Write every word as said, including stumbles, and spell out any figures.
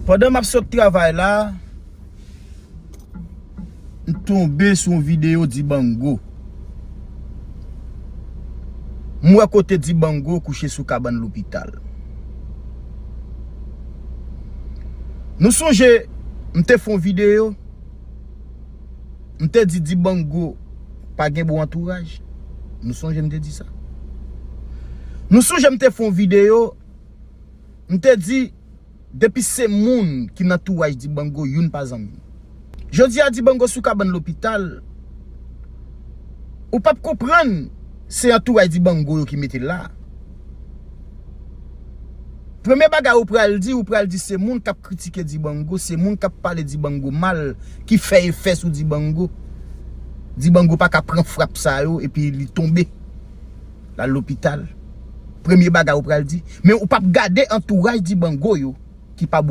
Pandan m ap sot travay la, m tonbe sou yon videyo Dibango. M wè kote Dibango kouche sou kabann lopital. Nou sonje, m te fè yon videyo, m te di Dibango pa gen bon antouraj. Nou sonje m te di sa. Nou sonje m te fè yon videyo, m te di, depi se moun ki nan antouraj Dibango, youn pa zanmi m. Jodi a Dibango sou kabann lopital, ou p ap konprann se antouraj Dibango yo ki mete l la. Premye bagay ou pral di, ou pral di se moun k ap kritike Dibango, se moun k ap pale Dibango mal, ki fè efè sou Dibango. Dibango pa ka pran frap sa yo, epi li tonbe. L al lopital. Premye bagay ou pral di. Men ou p ap gade antouraj Dibango yo, ki pa bon